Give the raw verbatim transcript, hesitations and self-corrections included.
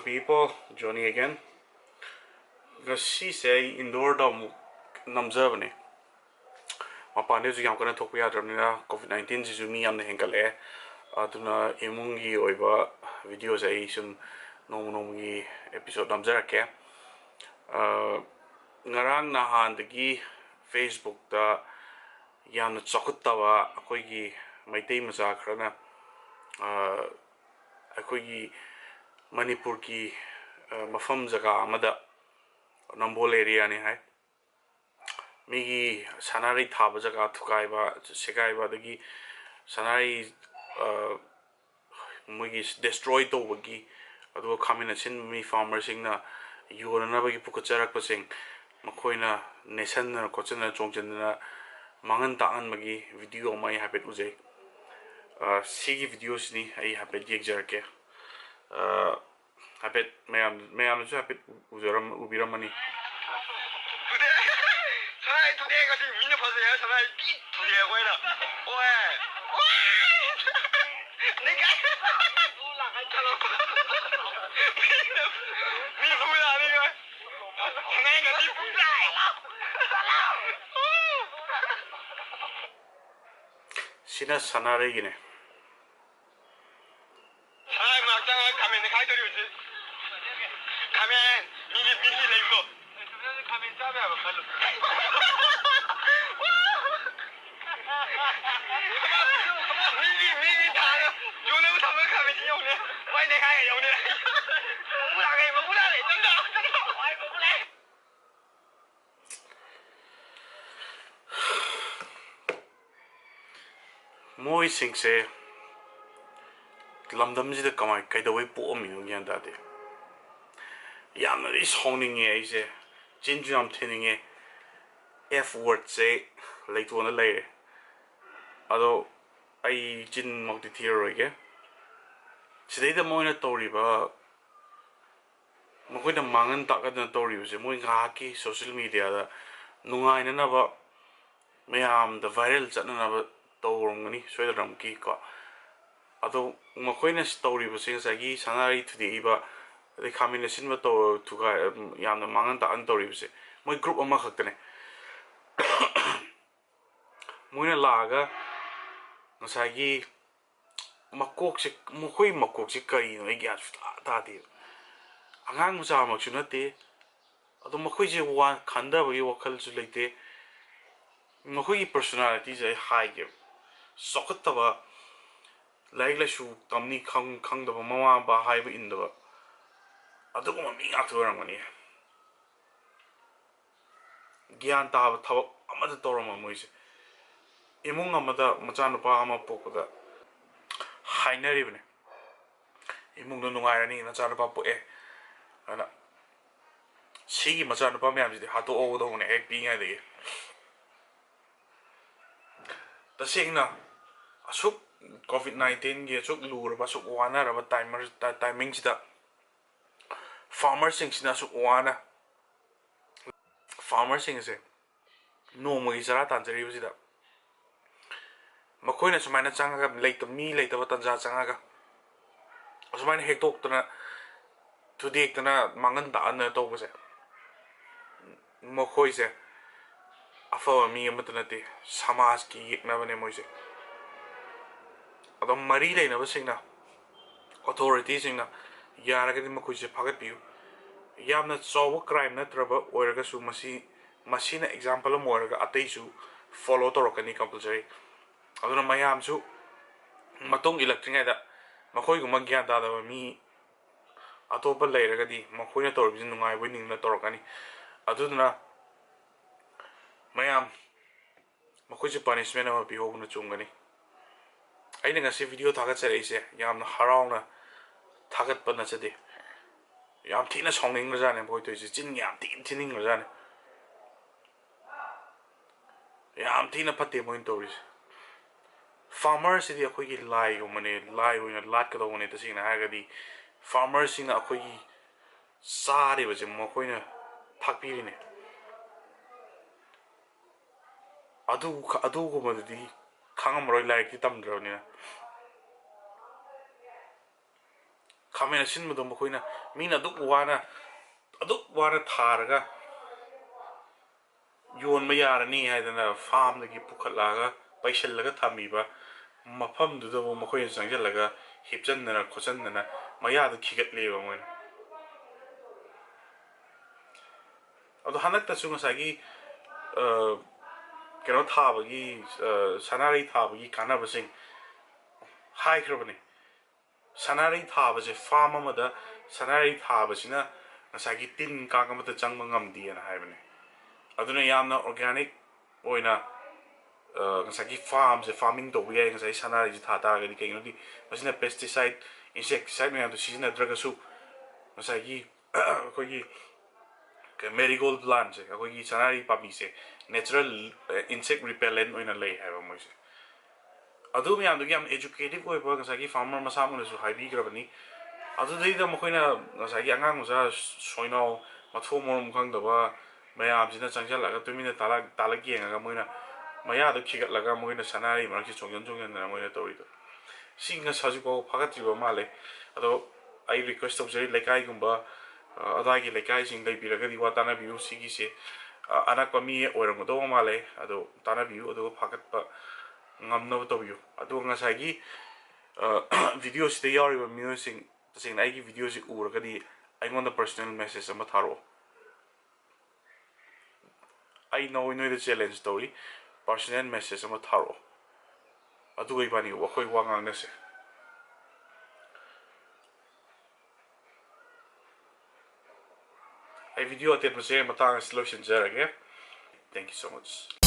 People, Johnny again. ꯉꯁꯤꯁꯦ ꯑꯩ ꯏꯟꯗꯣꯔꯗ ꯑꯃꯨꯛ ꯅꯝꯖꯕꯅꯦ꯫ ꯃꯄꯥꯟꯗ ꯍꯧꯖꯤꯛ ꯌꯥꯝ ꯀꯟꯅ ꯊꯣꯛꯄ ꯌꯥꯗ꯭ꯔꯕꯅꯤꯅ, ꯀꯣꯚꯤꯗ ꯅꯥꯏꯟꯇꯤꯟꯁꯤꯁꯨ ꯃꯤ ꯌꯥꯝꯅ ꯍꯦꯟꯒꯠꯂꯛꯑꯦ꯫ ꯑꯗꯨꯅ ꯏꯃꯨꯡꯒꯤ ꯑꯣꯏꯕ ꯚꯤꯗꯤꯑꯣꯁꯦ ꯑꯩ ꯁꯨꯝ ꯅꯣꯡꯃ ꯅꯣꯡꯃꯒꯤ ꯑꯦꯄꯤꯁꯣꯗ ꯅꯝꯖꯔꯛꯀꯦ꯫ ꯑ, ꯉꯔꯥꯡ ꯅꯍꯥꯟꯗꯒꯤ ꯐꯦꯁꯕꯨꯛꯇ ꯌꯥꯝꯅ ꯆꯥꯎꯈꯠꯇꯕ ꯑꯩꯈꯣꯏꯒꯤ ꯃꯩꯇꯩ ꯃꯆꯥ ꯈꯔꯅ, ꯑ, ꯑꯩꯈꯣꯏꯒꯤ ꯃꯅꯤꯄꯨꯔꯒꯤ, ꯑ, ꯃꯐꯝ ꯖꯒꯥ ꯑꯃꯗ, ꯅꯝꯕꯣꯜ ꯑꯦꯔꯤꯌꯥꯅꯤ ꯍꯥꯏ, ꯃꯤꯒꯤ ꯁꯅꯥꯔꯩ ꯊꯥꯕ ꯖꯒꯥ ꯊꯨꯒꯥꯏꯕ, ꯁꯦꯒꯥꯏꯕ, ꯑꯗꯒꯤ ꯁꯅꯥꯔꯩ, ꯑ, ꯃꯣꯏꯒꯤ ꯗꯦꯁꯇ꯭ꯔꯣꯏ ꯇꯧꯕꯒꯤ, ꯑꯗꯨꯒ ꯈꯥꯃꯦꯟ ꯑꯁꯤꯟꯕ ꯃꯤ ꯐꯥꯔꯃꯔꯁꯤꯡꯅ ꯌꯣꯟꯅꯅꯕꯒꯤ ꯄꯨꯈꯠꯆꯔꯛꯄꯁꯤꯡ ꯃꯈꯣꯏꯅ ꯅꯦꯠꯁꯟꯗꯅ ꯈꯣꯠꯆꯟꯗꯅ ꯆꯣꯡꯁꯤꯟꯗꯅ ꯃꯥꯡꯍꯟ ꯇꯥꯛꯍꯟꯕꯒꯤ ꯚꯤꯗꯤꯑꯣ ꯑꯃ ꯑꯩ ꯍꯥꯏꯐꯦꯠ ꯎꯖꯩ꯫ ꯑ, ꯁꯤꯒꯤ ꯚꯤꯗꯤꯑꯣꯁꯤꯅꯤ ꯑꯩ ꯍꯥꯏꯐꯦꯠ ꯌꯦꯡꯖꯔꯛꯀꯦ꯫ ꯑ, ꯍꯥꯏꯐꯦꯠ ꯃꯌꯥꯝ, ꯃꯌꯥꯝꯅꯁꯨ ꯍꯥꯏꯐꯦꯠ ꯎꯖꯔꯝ-, ꯎꯕꯤꯔꯝꯃꯅꯤ꯫ ꯊꯨꯗꯦꯛ! ꯁꯅꯥꯔꯩ ꯊꯨꯗꯦꯛ! ꯉꯁꯤ ꯃꯤꯅ ꯐꯖꯩ ꯍꯥꯏꯔ ꯁꯅꯥꯔꯩ ꯊꯨꯗꯦꯛ ꯑꯩꯈꯣꯏꯅ꯫ ꯑꯣꯏ! ꯑꯣꯏ! ꯅꯩꯒꯥꯏ! ꯃꯤ ꯐꯨ ꯂꯥꯛꯑꯅꯤ ꯅꯣꯏ꯫ ꯁꯅꯥꯔꯩ ꯉꯁꯤ ꯄꯨꯡ ꯇꯔꯥ! ꯁꯤꯅ ꯁꯅꯥꯔꯩꯒꯤꯅꯦ꯫ ꯁꯅꯥꯔꯩ ꯃꯅꯥꯛ ꯆꯪꯉꯒ ꯈꯥꯃꯦꯟ ꯅꯦꯈꯥꯏꯗꯧꯔꯤ ꯍꯧꯖꯤꯛ꯫ ꯈꯥꯃꯦꯟ! ꯃꯤꯒꯤ, ꯃꯤꯒꯤ ꯂꯩꯕꯗꯣ꯫ ꯈꯥꯃꯦꯟ ꯆꯥꯕ ꯌꯥꯕ ꯈꯜꯂꯨ꯫ ꯃꯤꯒꯤ, ꯃꯤꯒꯤ ꯊꯥꯔ ꯌꯣꯟꯅꯕ ꯊꯝꯕ ꯈꯥꯃꯦꯟꯁꯤ ꯌꯦꯡꯉꯨꯅꯦ꯫ ꯃꯥꯏ ꯅꯦꯈꯥꯏ ꯌꯦꯡꯉꯨꯅꯦ꯫ ꯃꯀꯨ ꯂꯥꯛꯑꯦ, ꯃꯀꯨ ꯂꯥꯛꯑꯦ, ꯅꯪꯗꯣ, ꯅꯪꯗꯣ꯫ ꯃꯀꯨ ꯂꯥꯛꯑꯦ꯫ ꯃꯣꯏꯁꯤꯡꯁꯦ ꯂꯝꯗꯝꯁꯤꯗ ꯀꯃꯥꯏ, ꯀꯩꯗꯧꯕꯩ ꯄꯣꯛꯑꯝꯃꯤꯅꯣ ꯒ꯭ꯌꯥꯟ ꯇꯥꯗꯦ꯫ ꯌꯥꯝꯅꯗꯤ ꯁꯥꯎꯅꯤꯡꯉꯦ ꯑꯩꯁꯦ, ꯆꯤꯟꯁꯨ ꯌꯥꯝ ꯊꯤꯅꯤꯡꯉꯦ꯫ ꯑꯦꯐ ꯋꯥꯔꯗꯁꯦ ꯂꯩꯇꯣꯟꯗ ꯂꯩꯔꯦ꯫ ꯑꯗꯣ ꯑꯩ ꯆꯤꯟꯃꯛꯇꯤ ꯊꯤꯔꯔꯣꯏꯒꯦ꯫ ꯁꯤꯗꯩꯗ ꯃꯣꯏꯅ ꯇꯧꯔꯤꯕ, ꯃꯈꯣꯏꯅ ꯃꯥꯡꯍꯟ ꯇꯥꯛꯍꯟꯗꯅ ꯇꯧꯔꯤꯕꯁꯦ, ꯃꯣꯏ ꯉꯥꯏꯍꯥꯛꯀꯤ ꯁꯣꯁꯤꯌꯦꯜ ꯃꯦꯗꯤꯌꯥꯗ ꯅꯨꯡꯉꯥꯏꯅꯅꯕ, ꯃꯌꯥꯝꯗ ꯚꯥꯏꯔꯦꯜ ꯆꯠꯅꯅꯕ ꯇꯧꯔꯝꯒꯅꯤ ꯁꯣꯏꯗꯅꯃꯛꯀꯤꯀꯣ꯫ ꯑꯗꯣ ꯃꯈꯣꯏꯅ ꯇꯧꯔꯤꯕꯁꯦ ꯉꯁꯥꯏꯒꯤ ꯁꯅꯥꯔꯩ ꯊꯨꯗꯦꯛꯏꯕ ꯑꯗꯩ ꯈꯥꯃꯦꯟ ꯑꯁꯤꯟꯕ ꯇꯧꯔ ꯊꯨꯒꯥꯏ, ꯌꯥꯝꯅ ꯃꯥꯡꯍꯟ ꯇꯥꯛꯍꯟ ꯇꯧꯔꯤꯕꯁꯦ ꯃꯣꯏ group ꯑꯃꯈꯛꯇꯅꯦ꯫ ꯃꯣꯏꯅ ꯂꯥꯛꯑꯒ ꯉꯁꯥꯏꯒꯤ ꯃꯀꯣꯛꯁꯦ, ꯃꯈꯣꯏ ꯃꯀꯣꯛꯁꯦ ꯀꯔꯤꯅꯣ ꯑꯩ ꯒ꯭ꯌꯥꯟ ꯁꯨꯡꯇꯥ ꯇꯥꯗꯦꯕ꯫ ꯑꯉꯥꯡ ꯃꯆꯥꯃꯛꯁꯨ ꯅꯠꯇꯦ, ꯑꯗꯣ ꯃꯈꯣꯏꯁꯦ ꯋꯥ-, ꯈꯟꯊꯕꯒꯤ ꯋꯥꯈꯜꯁꯨ ꯂꯩꯇꯦ꯫ ꯃꯈꯣꯏꯒꯤ personalityꯁꯦ ꯑꯩ ꯍꯥꯏꯒꯦꯕ, ꯆꯥꯎꯈꯠꯇꯕ, ꯂꯥꯏꯔꯤꯛ ꯂꯥꯏꯁꯨ ꯇꯝꯅꯤ ꯈꯪ-, ꯈꯪꯗꯕ, ꯃꯃꯥ ꯃꯄꯥ ꯍꯥꯏꯕ ꯏꯟꯗꯕ, ꯑꯗꯨꯒꯨꯝꯕ ꯃꯤ ꯉꯥꯛꯇ ꯑꯣꯏꯔꯝꯒꯅꯤ꯫ ꯒ꯭ꯌꯥꯟ ꯇꯥꯕ ꯊꯕꯛ ꯑꯃꯠꯇ ꯇꯧꯔꯝꯃꯣꯏ ꯃꯣꯏꯁꯦ꯫ ꯏꯃꯨꯡ ꯑꯃꯗ ꯃꯆꯥꯅꯨꯄꯥ ꯑꯃ ꯄꯣꯛꯄꯗ ꯍꯥꯏꯅꯔꯤꯕꯅꯦ, "ꯏꯃꯨꯡꯗꯣ ꯅꯨꯡꯉꯥꯏꯔꯅꯤ, ꯅꯆꯥꯅꯨꯄꯥ ꯄꯣꯛꯑꯦ", ꯑꯗꯨꯅ ꯁꯤꯒꯤ ꯃꯆꯥꯅꯨꯄꯥ ꯃꯌꯥꯝꯁꯤꯗꯤ ꯍꯥꯠꯇꯣꯛꯍꯧꯒꯗꯧꯕꯅꯦ ꯍꯦꯛ ꯄꯤꯛꯏꯉꯩꯗꯒꯤ꯫ ꯇꯁꯦꯡꯅ ꯑꯁꯨꯛ COVID nineteenꯒꯤ ꯑꯁꯨꯛ ꯂꯨꯔꯕ, ꯑꯁꯨꯛ ꯋꯥꯅꯔꯕ timer-, ꯇꯥ-, timingꯁꯤꯗ farmerꯁꯤꯡꯁꯤꯅ ꯑꯁꯨꯛ ꯋꯥꯅ farmerꯁꯤꯡ ꯑꯁꯦ ꯅꯣꯡꯃꯒꯤ ꯆꯔꯥ ꯇꯥꯟꯖꯔꯤꯕꯁꯤꯗ ꯃꯈꯣꯏꯅ ꯁꯨꯃꯥꯏꯅ ꯆꯪꯉꯒ, ꯂꯩꯇ-, ꯃꯤ ꯂꯩꯇꯕ ꯇꯥꯟꯖꯥ ꯆꯪꯉꯒ ꯑꯁꯨꯃꯥꯏꯅ ꯍꯦꯛꯇꯣꯛꯇꯅ, ꯊꯨꯗꯦꯛꯇꯅ, ꯃꯥꯡꯍꯟ ꯇꯥꯛꯍꯟꯗꯅ ꯇꯧꯕꯁꯦ, ꯃꯈꯣꯏꯁꯦ ꯑꯐꯕ ꯃꯤ ꯑꯃꯠꯇ ꯅꯠꯇꯦ, ꯁꯃꯥꯖꯀꯤ ꯌꯦꯛꯅꯕꯅꯦ ꯃꯣꯏꯁꯦ꯫ ꯑꯗꯣ ꯃꯔꯤ ꯂꯩꯅꯕꯁꯤꯡꯅ, authorityꯁꯤꯡꯅ ꯌꯥꯔꯒꯗꯤ ꯃꯈꯣꯏꯁꯦ ꯐꯥꯒꯠꯄꯤꯌꯨ꯫ ꯌꯥꯝꯅ ꯆꯥꯎꯕ crime ꯅꯠꯇ꯭ꯔꯕ ꯑꯣꯏꯔꯒꯁꯨ ꯃꯁꯤ, ꯃꯁꯤꯅ example ꯑꯃ ꯑꯣꯏꯔꯒ ꯑꯇꯩꯁꯨ follow ꯇꯧꯔꯛꯀꯅꯤ compulsory꯫ ꯑꯗꯨꯅ ꯃꯌꯥꯝꯁꯨ ꯃꯇꯨꯡ ꯏꯜꯂꯛꯇ꯭ꯔꯤꯉꯩꯗ ꯃꯈꯣꯏꯒꯨꯝꯕ ꯒ꯭ꯌꯥꯟ ꯇꯥꯗꯕ ꯃꯤ ꯑꯇꯣꯞꯄ ꯂꯩꯔꯒꯗꯤ ꯃꯈꯣꯏꯅ ꯇꯧꯔꯤꯕꯁꯤ ꯅꯨꯡꯉꯥꯏꯕꯣꯏ ꯅꯤꯡꯗꯨꯅ ꯇꯧꯔꯛꯀꯅꯤ꯫ ꯑꯗꯨꯗꯨꯅ ꯃꯌꯥꯝ ꯃꯈꯣꯏꯁꯦ punishment ꯑꯃ ꯄꯤꯍꯧꯕꯅ ꯆꯨꯝꯒꯅꯤ꯫ ꯑꯩꯅ ꯉꯁꯤ video ꯊꯥꯒꯠꯆꯔꯛꯏꯁꯦ ꯌꯥꯝꯅ ꯍꯔꯥꯎꯅ ꯊꯥꯒꯠꯄ ꯅꯠꯆꯗꯦ꯫ ꯌꯥꯝ ꯊꯤꯅ ꯁꯥꯎꯅꯤꯡꯈ꯭ꯔꯖꯥꯠꯅꯦ ꯃꯈꯣꯏ ꯇꯧꯔꯤꯁꯦ, ꯆꯤꯟ ꯌꯥꯝ ꯊꯤꯅ ꯊꯤꯅꯤꯡꯈ꯭ꯔꯖꯥꯠꯅꯦ꯫ ꯌꯥꯝ ꯊꯤꯅ ꯐꯠꯇꯦ ꯃꯣꯏꯅ ꯇꯧꯔꯤꯁꯦ꯫ Farmerꯁꯤꯗꯤ ꯑꯩꯈꯣꯏꯒꯤ ꯂꯥꯏꯒꯨꯝꯕꯅꯦ, ꯂꯥꯏ ꯑꯣꯏꯅ ꯂꯥꯠꯀꯗꯧꯕꯅꯦ꯫ ꯇꯁꯦꯡꯅ ꯍꯥꯏꯔꯒꯗꯤ farmerꯁꯤꯡꯅ ꯑꯩꯈꯣꯏꯒꯤ ꯆꯥꯔꯤꯕꯁꯦ ꯃꯈꯣꯏꯅ ꯊꯥꯛꯄꯤꯔꯤꯅꯦ꯫ ꯑꯗꯨ, ꯑꯗꯨꯒꯨꯝꯕꯗꯨꯗꯤ ꯈꯪꯉꯝꯃꯔꯣꯏ, ꯂꯥꯏꯔꯤꯛꯇꯤ ꯇꯝꯗ꯭ꯔꯕꯅꯤꯅ꯫ ꯈꯥꯃꯦꯟ ꯑꯁꯤꯟꯕꯗꯣ ꯃꯈꯣꯏꯅ, ꯃꯤꯅ ꯑꯗꯨꯛ ꯋꯥꯅ, ꯑꯗꯨꯛ ꯋꯥꯅ ꯊꯥꯔꯒ ꯌꯣꯟꯕ ꯌꯥꯔꯅꯤ ꯍꯥꯏꯗꯅ farmꯗꯒꯤ ꯄꯨꯈꯠꯂꯛꯑꯒ ꯄꯩꯁꯤꯜꯂꯒ ꯊꯝꯃꯤꯕ ꯃꯐꯝꯗꯨꯗꯕꯨ ꯃꯈꯣꯏꯅ ꯆꯪꯁꯤꯜꯂꯒ ꯍꯤꯞꯆꯟꯗꯅ ꯈꯣꯠꯆꯟꯗꯅ ꯃꯌꯥꯗ ꯈꯤꯒꯠꯂꯦꯕ ꯃꯣꯏꯅ꯫ ꯑꯗꯣ ꯍꯟꯗꯛꯇꯁꯨ ꯉꯁꯥꯏꯒꯤ, ꯑ, ꯀꯩꯅꯣ ꯊꯥꯕꯒꯤ, ꯑ, ꯁꯅꯥꯔꯩ ꯊꯥꯕꯒꯤ ꯀꯥꯟꯅꯕꯁꯤꯡ ꯍꯥꯏꯈ꯭ꯔꯕꯅꯤ꯫ ꯁꯅꯥꯔꯩ ꯊꯥꯕꯁꯦ, farm ꯑꯃꯗ ꯁꯅꯥꯔꯩ ꯊꯥꯕꯁꯤꯅ ꯉꯁꯥꯏꯒꯤ ꯇꯤꯟ ꯀꯥꯡ ꯑꯃꯠꯇ ꯆꯪꯕ ꯉꯝꯗꯦꯅ ꯍꯥꯏꯕꯅꯦ꯫ ꯑꯗꯨꯅ ꯌꯥꯝꯅ organic ꯑꯣꯏꯅ, ꯑ, ꯉꯁꯥꯏꯒꯤ farmꯁꯦ, farming ꯇꯧꯕ ꯌꯥꯏ ꯉꯁꯥꯏ ꯁꯅꯥꯔꯩꯁꯦ ꯊꯥ ꯇꯥꯔꯒꯗꯤ꯫ ꯀꯩꯒꯤꯅꯣꯗꯤ ꯃꯁꯤꯅ pesticide, insecticide ꯃꯌꯥꯝꯗꯣ ꯁꯤꯖꯤꯟꯅꯗ꯭ꯔꯒꯁꯨ ꯉꯁꯥꯏꯒꯤ ꯑꯩꯈꯣꯏꯒꯤ marigold plantꯁꯦ, ꯑꯩꯈꯣꯏꯒꯤ ꯁꯅꯥꯔꯩ ꯄꯥꯝꯕꯤꯁꯦ natural, ꯑ, insect repellent ꯑꯣꯏꯅ ꯂꯩ ꯍꯥꯏꯕ ꯃꯣꯏꯁꯦ꯫ ꯑꯗꯨ ꯃꯌꯥꯝꯗꯨꯒꯤ ꯌꯥꯝ educative ꯑꯣꯏꯕ ꯉꯁꯥꯏꯒꯤ farmer ꯃꯁꯥꯃꯛꯅꯁꯨ ꯍꯥꯏꯕꯤꯈ꯭ꯔꯕꯅꯤ꯫ ꯑꯗꯨꯗꯩꯗ ꯃꯈꯣꯏꯅ ꯉꯁꯥꯏꯒꯤ ꯑꯉꯥꯡ ꯃꯆꯥ ꯁꯣꯏꯅꯥꯎ ꯃꯊꯣꯡ ꯃꯔꯝ ꯈꯪꯗꯕ ꯃꯌꯥꯝꯁꯤꯅ ꯆꯪꯁꯤꯜꯂꯒ ꯇꯨꯃꯤꯟꯅ ꯇꯥꯂꯛ-, ꯇꯥꯂꯛ ꯌꯦꯡꯉꯒ ꯃꯣꯏꯅ ꯃꯌꯥꯗꯣ ꯈꯤꯒꯠꯂꯒ ꯃꯣꯏꯅ ꯁꯅꯥꯔꯩ ꯃꯔꯛꯁꯤ ꯆꯣꯡꯁꯤꯟ ꯆꯣꯡꯁꯤꯟꯗꯅ ꯃꯣꯏꯅ ꯇꯧꯔꯤꯗꯣ꯫ ꯁꯤ ꯉꯁꯤ ꯍꯧꯖꯤꯛꯐꯥꯎ ꯐꯥꯒꯠꯇ꯭ꯔꯤꯕ ꯃꯥꯜꯂꯦ꯫ ꯑꯗꯣ ꯑꯩ request ꯇꯧꯖꯔꯤ, ꯂꯩꯀꯥꯏꯒꯨꯝꯕ, ꯑ, ꯑꯗꯥꯏꯒꯤ ꯂꯩꯀꯥꯏꯁꯤꯡ ꯂꯩꯕꯤꯔꯒꯗꯤ ꯋꯥ ꯇꯥꯟꯅꯕꯤꯌꯨ ꯁꯤꯒꯤꯁꯦ꯫ ꯑ, ꯑꯅꯛꯄ ꯃꯤ ꯑꯣꯏꯔꯝꯒꯗꯧꯕ ꯃꯥꯜꯂꯦ꯫ ꯑꯗꯣ ꯇꯥꯟꯅꯕꯤꯌꯨ, ꯑꯗꯨꯒ ꯐꯥꯒꯠꯄ ꯉꯝꯅꯕ ꯇꯧꯕꯤꯌꯨ꯫ ꯑꯗꯨꯒ ꯉꯁꯥꯏꯒꯤ, ꯑ, videoꯁꯤꯗ ꯌꯥꯎꯔꯤꯕ ꯃꯤꯑꯣꯏꯁꯤꯡ ꯇꯁꯦꯡꯅ ꯑꯩꯒꯤ videoꯁꯤ ꯎꯔꯒꯗꯤ ꯑꯩꯉꯣꯟꯗ personal message ꯑꯃ ꯊꯥꯔꯛꯑꯣ꯫ ꯑꯩ ꯅꯣꯏ-, ꯅꯣꯏꯗ challenge ꯇꯧꯔꯤ, personal message ꯑꯃ ꯊꯥꯔꯛꯑꯣ꯫ ꯑꯗꯨꯒ ꯏꯕꯥꯅꯤ ꯑꯩꯈꯣꯏ ꯋꯥ ꯉꯥꯡꯅꯁꯦ꯫ ꯑꯩ video ꯑꯇꯦꯟꯕꯁꯦ ꯃꯇꯥꯡ ꯑꯁꯤ ꯂꯣꯏꯁꯤꯟꯖꯔꯒꯦ꯫ Thank you so much꯫